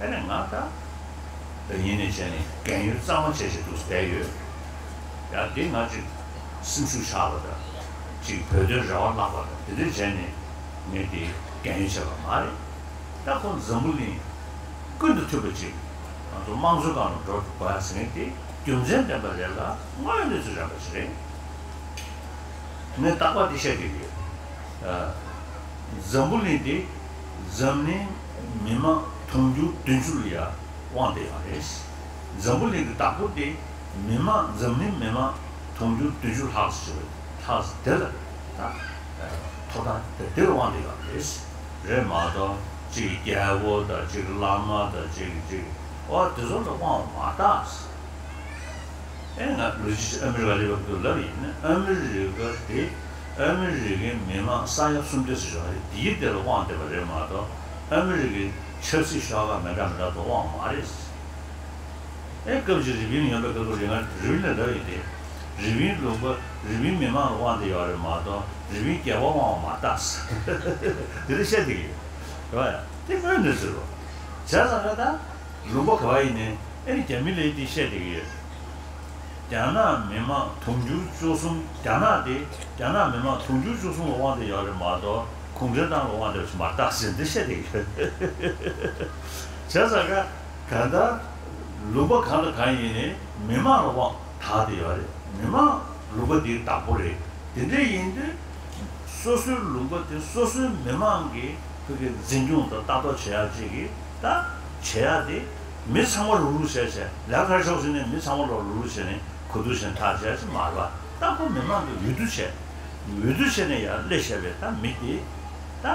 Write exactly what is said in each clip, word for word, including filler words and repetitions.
ཨ་ནི་ང་ད་ད་ཡིན་ནས་བྱས་ནས་རྒན་ཡོལ་གཙང་མ་བྱས་བྱས་འདུག་བསྡད་ཡོད། ཡ་འདི་ང་ཅིག་སེམས་ཤུགས་ཆག་པ་དང་། ཅིག་བོད་དོན་རེ་བ་བརླག་པ་དང་། དེ་འདྲ་བྱས་ནས་ངས་དེ་རྒན་ཡོལ་བྱས་པ་མ་རེད། ད་ཁོ་འཛམ་བུ་གླིང་ཀུན་ཏུ་ཐུབ་པ་ཅིག་ང་ཚོ་དམངས་གཙོའི་སྒང་ལ་འགྲོ་དགོས་ཟེར་མཁན་དེ་རྒྱུ་མཚན་ལྡན་པ་རེད་ལ། དངོས་གནས་ཚུལ་རན་པ་ཞིག་རེད། ངས་རྟག་པར་འདི་བཤད་ཀྱི་ཡོད། ཨ། འཛམ་བུ་གླིང་འདི་འཛམ་གླིང་མི་མང་དུང་ཕྱུར་བདུན་ཅུ་ལ་ཡ་དབང་བསྡད་ཡོད་རེད། འཛམ་བུ་གླིང་གི་བདག་པོ་དེ་མི་མང་། འཛམ་གླིང་མི་མང་དུང་ཕྱུར་བདུན་ཅུ་ལྷག་ཙམ་ཅིག་རེད། ལྷག་ཙམ་དེ་ལ་ད་ཐོབ་ཐང་དེ་དེ་ལ་དབང་བསྡད་ཡོད་རེད། རེད་མ་གཏོགས་གཅིག་རྒྱལ་པོ་དང་གཅིག་བླ་མ་དང་གཅིག་གཅིག་འོ་དེ་ཚོ་ལ་དབང་མ་བཏགས། ཨེ་ང་ལོ་གཅིག་ཨ་མི་རི་ཀ་སླེབས་པ་དུས་ལབ་ཡིན་ན། ཨ་མི་རི་ཀ་དེ་ཨ་མི་རི་ཀའི་མི་མང་ས་ཡ་སུམ་བརྒྱ་ཙམ་ཡོད་རེད། དེའི་དེ་ལ་དབང་བསྡད་པ་རེད་མ་གཏོགས། ཨ་མི་རི་ཀའི་ཆབ་སྲིད་ཤོག་ཁག་མི་འདྲ་མི་འདྲ་དུ་དབང་མ་རེད། ཨེ་སྐབས་ཅིག་རི་པིན་ཡོང་པའི་སྐབས་སུ་རི་ང་རི་པིན་ལ་ལབ་ཡིན་ཏེ། རི་པིན་ལུང་པ་རི་པིན་མི་མང་ལ་དབང་བསྡད་ཡོད་རེད་མ་གཏོགས་རི་པིན་རྒྱལ་པོ་དབང་བ་མ་བཏགས། དེ་འདྲ་བཤད་བསྡད་ཀྱི་ཡོད་རེད་བ། ཡ་དེ་དངོས་གནས་ཟེར་བ། བྱས་ཙང་ད་ལུང་པ་ག་བ་ཡིན་ནའི་ཨེ་ནི་རྒྱ་མི་ལ་ཡི་དེ་བཤད་བསྡད་ཀྱི་ཡོད། རྒྱ་ནག་མི་མང་དུང་ཕྱུར་བཅུ་གསུམ། རྒྱ་ནག་དེ་རྒྱ་ནག་མི་མང་དུང་ཕྱུར་བཅུ་གསུམ་ལ་དབང་བསྡད་ཡོད་རེད་མ་གཏོགས་གུང་ཁྲན་ཏང་ལ་དབང་བསྡད་པ་ཞིག་མ་རེད་ཟེར་འདི་བཤད་བསྡད་ཀྱི་ཡོད། བྱས་ཙང་ཀ་གང་ལྟར་ལུང་པ་གང་དང་གང་ཡིན་ནའི་མི་མང་ལ་དབང་བཏགས་བསྡད་ཡོད་རེད། མི་མང་ལུང་པ་འདིའི་བདག་པོ་རེད། དེ་འདྲ་ཡིན་དུས་སོ་སོའི་ལུང་པ་དེ་སོ་སོའི་མི་མང་གིས་ཕ་གི་འཛིན་སྐྱོང་དང་ལྟ་རྟོག་བྱེད་ཡག་ཅིག་གིས་ད་བྱེད་ཡག་དེ་མི་ཚང་མ་རུག་རུག་བྱས་བྱས། ལས་ཀ་ཤོག་ཟེར་ནས་མི་ཚང་མ་ལ་རུག་རུག་བྱས་ནས་གོ་བསྡུར་བྱས་ནས་ཐག་བཅད་ཅིག་མ་རེད་བ། ད་ཁོ་མི་མང་གིས་འོས་བསྡུ་བྱས། འོས་བསྡུ་བྱས་ནས་ཡར་སླེབས་བཞག་པའི་ད་མི་དེ་ད་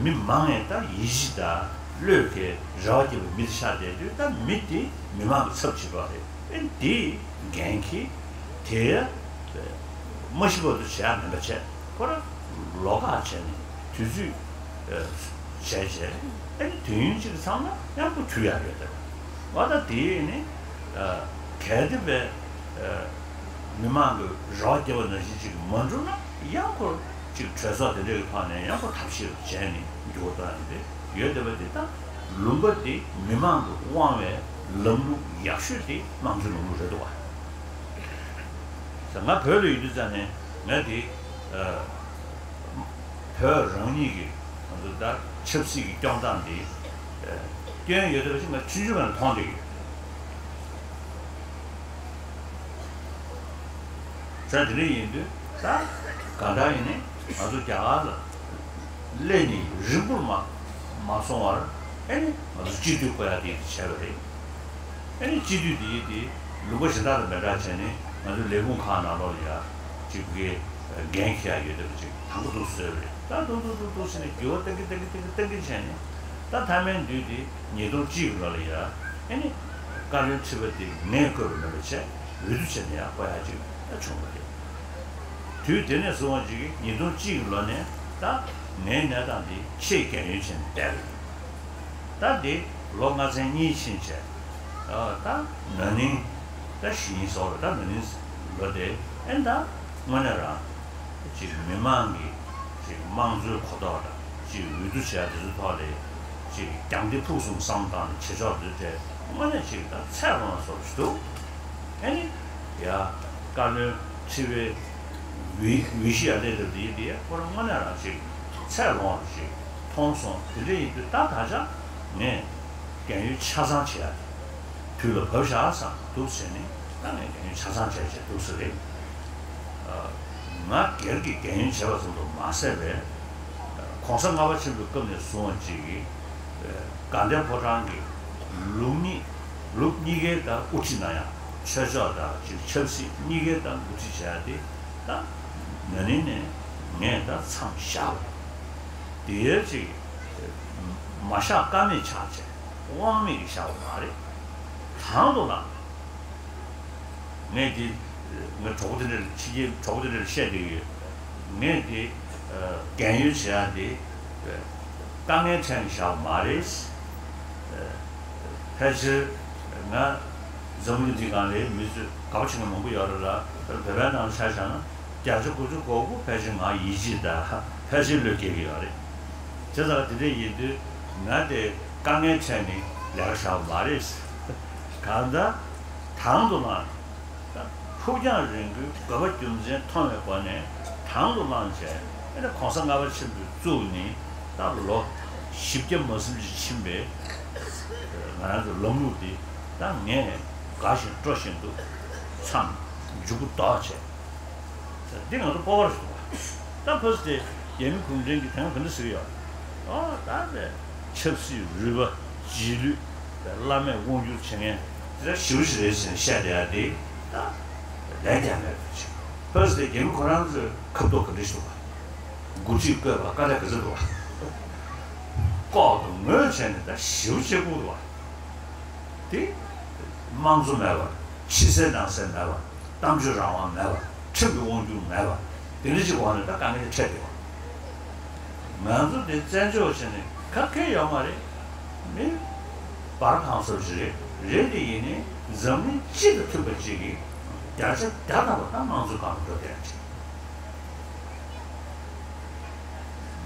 མི་མང་ངས་ད་ཡིད་ཆེས་དང་བློས་འགེལ་རེ་བ་བསྐྱེད་པའི་མི་དེ་ཆགས་བསྡད་དུས་ད་མི་དེ་མི་མང་གི་ཚབ་བྱེད་པ་རེད། ཨེ་འདི་འགན་འཁྱེར་དེ་མ་ཤི་བར་དུ་བྱེད་ཡག་མིན་པ་བྱས། ཁོ་རང་ལོགས་ཀ་བྱས་ནས་དུས་ཚོད་བྱས་བྱས། ཨ་ནི་དུས་ཡུན་གཅིག་གི་མཚམས་ལ་མཉམ་པོ་འཐུས་ཡག་ཡོད་དེ། འོ་ད་དེ་ནི་གལ་ཏེ་བས་མི་མང་གི་རེ་བ་བསྐྱེད་པ་ནང་བཞིན་ཅིག་མ་འགྲུབ་ན་ཡང་ཁོ་ཅིག་གྲོས་ཚོགས་དེ་འདྲའི་ཐོག་ནས་ཡང་ཁོ་ཐབས་ཤེས་བྱས་ནས་འགྱུར་བ་གཏོང་ཡག་དེ་ཡོད་དེ། བས་དེ་ད་ལུང་པ་དེ་མི་མང་གི་དབང་བའི་ལམ་ལུགས་ཡག་ཤོས་དེ་དམངས་གཙོའི་ལམ་ལུགས་རེད་འདུག་བ། ང་བོད་ལ་ཡོད་དུས་ཙང་ནས་ང་དེ་བོད་རང་ཉིད་ཀྱི་ང་ཚོ་ད་ཆབ་སྲིད་ཀྱི་སྐྱོང་སྟངས་འདི་སྐྱོན་ཡོད་དེ་བ་ཞིག་ང་ཆུང་ཆུང་ནས་མཐོང་བསྡད་ཀྱི་ཡོད། ས་དེ་འདྲ་ཡིན་དུས་ད་གང་ལྟར་ཡིན་ནའི་ང་ཚོ་རྒྱ་གར་ལ་སླེབས་ནས་རིང་པོར་མ་མ་སོང་བར་ཨེ་ནི་ང་ཚོ་སྤྱི་འཐུས་བསྐོ་ཡག་དེ་བྱས་པ་རེད། ཨ་ནི་སྤྱི་འཐུས་དེ་ཡིན་དེ་ལུང་པ་གཞན་དག་དང་མི་འདྲ་བྱས་ནས་ང་ཚོའི་ལས་ཁུངས་ཁག་ནང་ལོགས་ལ་ཡ་གཅིག་པུ་གའི་འགན་འཁྱེར་ཡག་ཡོད་དེ་བ་ཅིག་དང་པོ་འདུག་བཟོས་པ་རེད། ད་འདུག་འདུག་འདུག་འདུག་ཟེར་ནས་འགྱུར་བ་གཏང་གི་གཏང་གི་གཏང་གི་གཏང་གི་བྱས་ནས་ད་མཐའ་མའི་མདུན་དེ་ཉིས་སྟོང་གཅིག་གི་ལོ་ལ་ཡ་ཨ་ནི་བཀའ་བློན་ཁྲི་པ་དེ་ངས་བསྐོས་པ་མིན་པ་བྱས་འོས་བསྡུ་བྱས་ནས་ཡ་བསྐོ་ཡག་ཅིག་ད་བྱུང་བ་རེད། དུས་དེ་ནས་བཟུང་བ་ཅིག་གིས་ཉིས་སྟོང་གཅིག་གི་ལོ་ནས་ད་ངའི་གནས་སྟངས་འདི་ཆེས་རྒན་ཡོལ་ཕྱིན་བསྡད་པ་ཡིན། ད་འདི་ལོ་ལྔ་ཚན་གཉིས་ཕྱིན་བྱས། ཨ་ད་ན་ནིང་ད་བཞི་ནིང་སོགས་ལ་ད་ན་ནིང་ལོ་དེ་ཨེ་ད་དངོས་གནས་རང་ཅིག་མི་མང་གི་ཅིག་དམངས་གཙོའི་གོ་རྟོགས་དང་ཅིག་འོས་བསྡུ་བྱས་དེ་ཚོའི་ཐོག་ལ་ཅིག་རྒྱང་ལྟ་ཕུགས་བསམ་བཏང་ནས་བྱེད་ཕྱོགས་དེ་དེ་དངོས་གནས་ཅིག་ད་ཚད་ལོངས་པ་བཟོ་ཞིག་འདུག་ཨ་ནི་ཡ་བཀའ་བློན་ཁྲི་པའི་འོས་འོས་གཞི་ཡར་སླེབས་སྟབས་དེ་ཡིན་དེ་ཁོ་རང་དངོས་གནས་རང་ཅིག་ཚད་ལོངས་པ་ཅིག་མཐོང་སོང་། དེ་འདྲ་ཡིན་དུས་ད་ད་ཆ་ངས་རྒན་ཡོལ་ཆ་ཚང་བྱེད་ཡག་དུས་ལ་བབ་བཞག་བསམ་འདུག་བྱས་ནས་ད་ངས་རྒན་ཡོལ་ཆ་ཚང་བྱས་བྱས་འདུག་ཟེར་རེད། ང་སྒེར་གྱི་རྒན་ཡོལ་བྱས་པ་ཙམ་དུ་མ་ཟད་པའི་༸གོང་ས་ལྔ་པ་ཆེན་པོའི་སྐབས་ནས་བཟུང་བ་ཅིག་གིས་དགའ་ལྡན་ཕོ་བྲང་གི་ལུགས་གཉིས་ལུགས་གཉིས་ཀའི་ད་དབུ་ཁྲིད་གནང་ཡག་ཆོས་ཕྱོགས་དང་ཅིག་ཆབ་སྲིད་གཉིས་ཀའི་ད་འགོ་ཁྲིད་བྱས་ཏེ་ད་ན་ནིང་ནས་ངས་ད་མཚམས་བཞག་པ་རེད། དེ་ཡང་ཅིག་མ་བཞག་ཀ་མེད་ཆགས་བྱས་དབང་མེད་ཀྱིས་བཞག་པ་མ་རེད། དང་དུ་བླངས། ངས་འདི་ངའི་གྲོགས་པོ་དེ་འདྲ་ཕྱི་རྒྱལ་གྲོགས་པོ་དེ་འདྲ་བཤད་བསྡད་ཀྱི་ཡོད། ངས་འདི་རྒན་ཡོལ་བྱེད་ཡག་འདི་དཀའ་ངལ་འཕྲད་ནས་བཞག་པ་མ་རེད། ཕལ་ཆེར་ང་འཛམ་བུ་གླིང་འདི་སྒང་ལ་མི་ཚོས་དགའ་པོ་བྱེད་མཁན་མང་པོ་ཡོད་རེད་ལ། བོད་པའི་ནང་ལ་ཆ་བཞག་ན་བརྒྱ་ཆ་དགུ་བཅུ་གོ་དགུ་ཕལ་ཆེར་ང་ཡིད་ཆེས་དང་ཕལ་ཆེར་བློས་འགེལ་གྱི་ཡོད་རེད། བྱས་ཙང་དེ་འདྲ་ཡིན་དུས་ང་དེ་དཀའ་ངལ་འཕྲད་ནས་ ལས་ཀ་བཞག་པ་མ་རེད། གང་ལྟར་དང་དུ་བླངས། ཕུགས་རྒྱང་རིང་པོའི་དགོས་པ་རྒྱུ་མཚན་མཐོང་བའི་སྒོ་ནས་དང་དུ་བླངས་བྱས། ཨེ་ནས་གོང་ས་ལྔ་པ་ཆེན་པོས་བཙུགས་ནས་ད་ལོ་བཞི་བརྒྱ་མ་ཟིན་ཅིག་ཕྱིན་པའི་ང་རང་ཚོའི་ལམ་ལུགས་འདི་ད་ངས་དགའ་བཞིན་སྤྲོ་བཞིན་དུ་མཚམས་མཇུག་གུ་ལྡོག་བྱས། འདི་ང་ཚོ་སྤོབས་པ་རེད་འདུག་བ། ད་ཕ་སི་དེ་རྒྱ་མི་གུང་ཁྲན་གྱིས་དེ་སྔ་ག་འདྲ་ཟེར་གྱི་ཡོད། ཨོ་ད་དེ་ཆབ་སྲིད་རུས་པ་རྗེས་ལུས་བླ་མས་དབང་བསྒྱུར་བྱེད་མཁན་དེ་འདྲ་ཞེ་པོ་ཞིག་རེད་ཟེར་བཤད་བསྡད་ཡ་དེ་ད་ལན་རྒྱག་མེད་པ་ཅིག་ཕ་སི་དེ་རྒྱ་མི་ཁོ་རང་ཚོས་ཁ་ཕྱོགས་ག་འདྲ་ཞིག་འདུག་བ། འགོ་ཁྲིད་བསྐོས་པ་དཀའ་ལས་ག་ཚོད་འདུག་བ། ལྐོག་ཏུ་ངོས་བྱས་ནས་ད་ཞེ་པོ་བྱེད་དགོས་འདུག་བ། དེ་དམངས་གཙོ་མེད་པ། ཕྱི་གསལ་ནང་གསལ་མེད་པ། གཏམ་བརྗོད་རང་དབང་མེད་པ། ཁྲིམས་ཀྱི་དབང་སྒྱུར་མེད་པ། དེ་འདྲ་ཅིག་འོག་ནས་ད་དཀའ་ངལ་འཕྲད་བསྡད་པ། ང་ཚོ་དེ་བཙན་བྱོལ་བྱས་ནས་ཁ་ཁེལ་ཡོད་མ་རེད། མི་བར་གང་སོར་ཞིག་རེད། རེད་དེ་ཡིན་ནའི་འཛམ་གླིང་སྤྱི་དང་མཐུན་པ་ཅིག་གིས་བརྒྱ་ཆ་བརྒྱ་ཐམ་པ་ད་དམངས་གཙོའི་སྒང་ལ་འགྲོ་བསྡད་ཡ་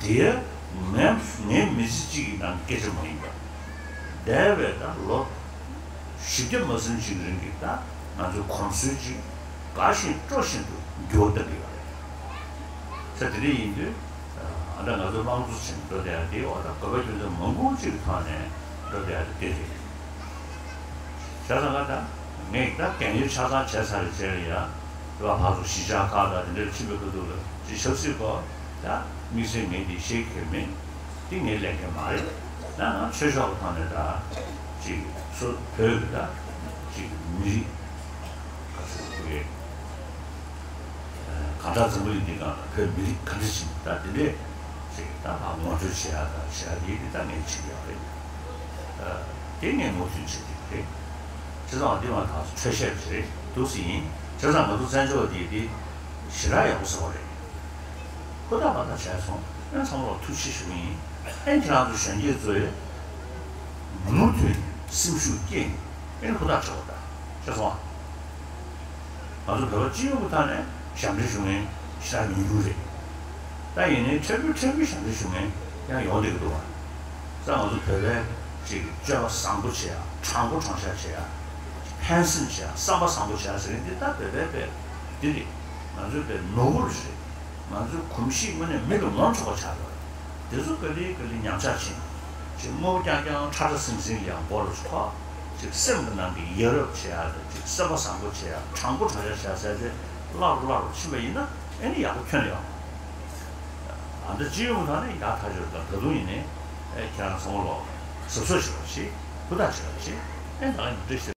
ཅིག་དེ་ངའི་ངའི་མི་ཚེ་གཅིག་གི་ནང་གི་སྐད་ཆ་མ་ཡིན་པ། འདས་པའི་ད་ལོ་བཞི་བརྒྱ་མ་ཟིན་ཅིག་རིང་གི་ད་ང་ཚོའི་གོམས་སྲོལ་ཅིག་དགའ་བཞིན་སྤྲོ་བཞིན་དུ་འགྱུར་བ་གཏང་གི་ཡོད་རེད། ས་དེ་འདྲ་ཡིན་དུས་ཨ་ད་ང་ཚོ་དམངས་གཙོ་ཆེན་འགྲོ་བསྡད་ཡ་དེ་འོ་ད་དགོས་པ་རྒྱུ་མཚན་མང་པོ་ཅིག་ཐོག་ནས་འགྲོ་བསྡད་ཡ་དེ་དེ་རེད། བྱས་ཙང་ང་ད་ངས་ད་རྒན་ཡོལ་ཆ་ཚང་བྱས་ཚར་རེད་བྱས་རེད་ཡ། ལ་ཕར་ཚུར་གཞིས་ཆགས་ཁག་དང་དེ་འདྲར་ཕྱིན་པའི་ཁ་ཐུག་ལ་ཅིག་ཆབ་སྲིད་སྐོར་ད་དམིགས་བསལ་ངས་འདི་ཤེས་ཀྱི་མེད། འདི་ངའི་ལས་འགན་མ་རེད། ཡང་ན་ཆོས་ཕྱོགས་ཀྱི་ཐོག་ནས་ད་ཅིག་སོ་བོད་ཀྱི་ད་ཅིག་མི་རིགས་ག་ཚོད་དགོས་གང་ལྟར་འཛམ་བུ་གླིང་འདི་སྒང་ལ་བོད་མི་རིགས་ག་འདྲ་ཞིག་ད་དེ་འདྲས་ཅིག་ད་ང་ངོ་སྤྲོད་བྱེད་ཡ་ད་བྱེད་ཡ་དེ་འདི་ད་ངས་བྱེད་ཀྱི་ཡོད་རེད། དེ་ངས་ངོས་འཛིན་བྱེད་ཀྱི་རེད། བྱས་ཙང་འདི་མ་ཐག་ཆོས་བཤད་ཀྱི་རེད་འདུག་སེ་ཡིན། བྱས་ཙང་ང་ཚོ་བཙན་བྱོལ་བ་འདི་འདི་ཞེ་དྲག་ཡག་པོ་ཟེར་བ་རེད། ཧུར་ཐག་མ་ཐག་བྱས་སོང་། ཨེ་ཚང་མ་ལ་ཐུགས་རྗེ་ཆེ་ཞུ་གི་ཡིན། ཨེ་ཁྱེད་རང་ཚོ་གཞོན་སྐྱེས་ཚོས་མུ་མཐུད་ནས་སེམས་ཤུགས་བསྐྱེད་ནས་ཨེ་ཧུར་ཐག་བྱེད་དགོས་ད། ཤེས་སོང་ཨ། ང་ཚོ་བོད་པ་སྤྱི་ཡོངས་ཀྱི་ཐོག་ནས་ཞབས་འདྲེན་ཞུ་མཁན་ཞེ་དྲག་ཉུང་ཉུང་རེད། ད་ཡིན་ནའི་ཕྲན་བུ་ཕྲན་བུ་ཞབས་འདྲེན་ཞུ་མཁན་ཡང་ཡོང་བསྡད་ཀྱི་འདུག་བ། ས་ང་ཚོ་བོད་པའི་ཅིག་སྤྱོད་པ་བཟང་པོ་བྱེད་ཡ། དྲང་པོ་དྲང་བཞག་བྱེད་ཡ། ཕན་སེམས་བྱེད་ཡ། བསམ་པ་བཟང་པོ་བྱེད་ཡ་ཟེར་མཁན་འདི་ད་བོད་པའི་བོད་འདི་རེད། ང་ཚོའི་བོད་ནོར་བུ་རེད། ང་ཚོའི་གོམས་གཤིས་དངོས་གནས་མིག་ལ་ངོ་མཚར་བ་ཆགས་ཡོད་རེད། དེ་ཚོ་ག་ལེ་ག་ལེ་ཉམས་ཆག་ཕྱིན། ཅིག་དངོས་པོ་རྐྱང་རྐྱང་ཁྲ་ཁྲ་ཟིང་ཟིང་ལ་ཡང་མགོ་ལ་འཁོར། ཅིག་སེམས་ཀྱི་ནང་གི་ཡ་རབས་བྱེད་ཡ་དང་ཅིག་བསམ་པ་བཟང་པོ་བྱེད་ཡ། དྲང་པོ་དྲང་བཞག་བྱེད་ཡ་ཟེར་ཏེ་སླར་སླར་ཕྱིན་པ་ཡིན་ན་ཨེ་ནི་ཡག་པོ་ཁྱོན་ནས་ཡོང་། ཨ་འདི་སྤྱི་ཡོངས་ཐོག་ནས་ཡག་ཐག་ཆོད་ད་ད་དུང་ཡིན་ནའི་ཨེ་ཁྱེད་རང་ཚང་མ་ལོ་གཟབ་གཟབ་བྱེད་རོགས་བྱེད། ཧུར་ཐག་བྱེད་རོགས་བྱེད། ཨེ་ད་ག་ནས་འདྲི་ཞིག